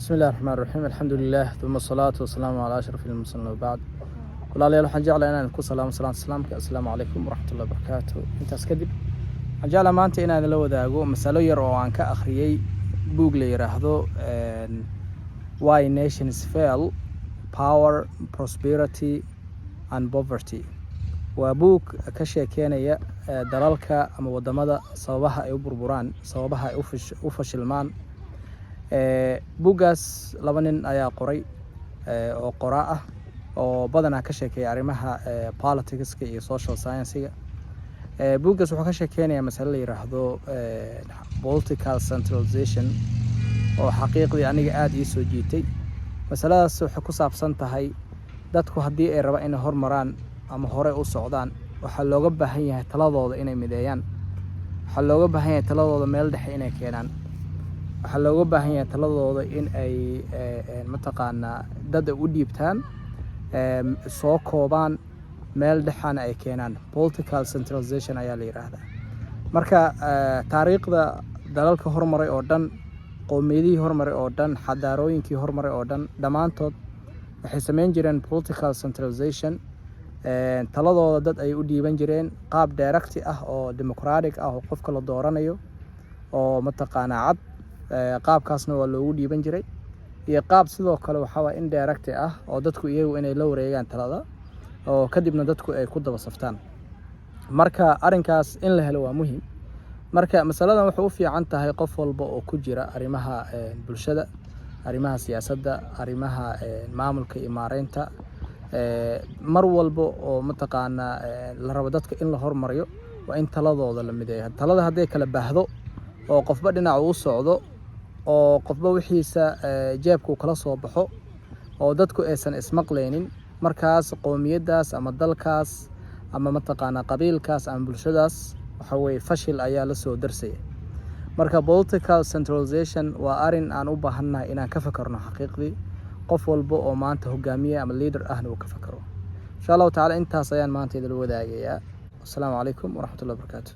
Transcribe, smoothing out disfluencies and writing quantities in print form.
بسم الله الرحمن الرحيم، الحمد لله، ثم الصلاة والسلام على أشرف المرسلين، وبعد. Walaalayaal, waxaan jeclaa inaan ku salaamo salaanta Islaamka: assalaamu calaykum waraxmatullahi wabarakaatu. Intaas kadib, waxaan jeclaa maanta inaan la wadaago masalo yar oo aan ka akhriyey buug la yiraahdo Why Nations Fail: Power, Prosperity and Poverty. Waa buug ka sheekeynaya dalalka ama wadamada sababaha ay u burburaan, sababaha ay u fashilmaan. Buuggaas laba nin ayaa qoray oo qoraa ah oo badanaa ka sheekeeya arrimaha politicska iyo social science-ga. Buuggaas wuxuu ka sheekeynayaa masale la yiraahdo political centralization, oo xaqiiqdii aniga aada ii soo jiitay. Masaladaas waxay ku saabsan tahay dadku haddii ay rabaan inay hormaraan ama hore u socdaan, waxaa looga baahan yahay taladooda inay mideeyaan, waxaa looga baahan yahay taladooda meel dhexe inay keenaan, waxaa looga baahan yahay taladooda in ay mataqaanaa dad ay u dhiibtaan, soo koobaan, meel dhexana ay keenaan. Political centralization ayaa la yiraahdaa. Marka taariikhda dalalka hormaray oo dhan, qowmiyadihii hormaray oo dhan, xadaarooyinkii hormaray oo dhan, dhammaantood waxay sameyn jireen political centralization. Taladooda dad ay u dhiiban jireen qaab direct ah oo democratic ah oo qofka la dooranayo oo mataqaanaa cad. Qaabkaasna waa loogu dhiiban jiray, iyo qaab sidoo kale waxaa waa indirect ah oo dadku iyagu inay la wareegaan talada oo kadibna dadku ay ku daba saftaan. Marka arrinkaas in la helo waa muhiim. Marka masaladan waxay u fiican tahay qof walba oo ku jira arrimaha bulshada, arrimaha siyaasadda, arrimaha maamulka iyo maareynta. Mar walba oo mataqaanaa la rabo dadka in la hormariyo, waa in taladooda la mideeyo. Talada hadday kala baahdo oo qofba dhinac uu socdo oo qofba wixiisa jeebka uu kala soo baxo oo dadku aysan ismaqlaynin, markaas qowmiyaddaas ama dalkaas ama mataqaanaa qabiilkaas ama bulshadaas waxa weye fashil ayaa la soo darsaya. Marka political centralization waa arrin aan u baahannahay inaan ka fakarno xaqiiqdii, qof walba oo maanta hogaamiye ama leader ahna uu ka fakaro, insha Allahu tacala. Intaas ayaan maanta idinla wadaagayaa. Wasalaamu calaykum waraxmatullahi wabarakaatu.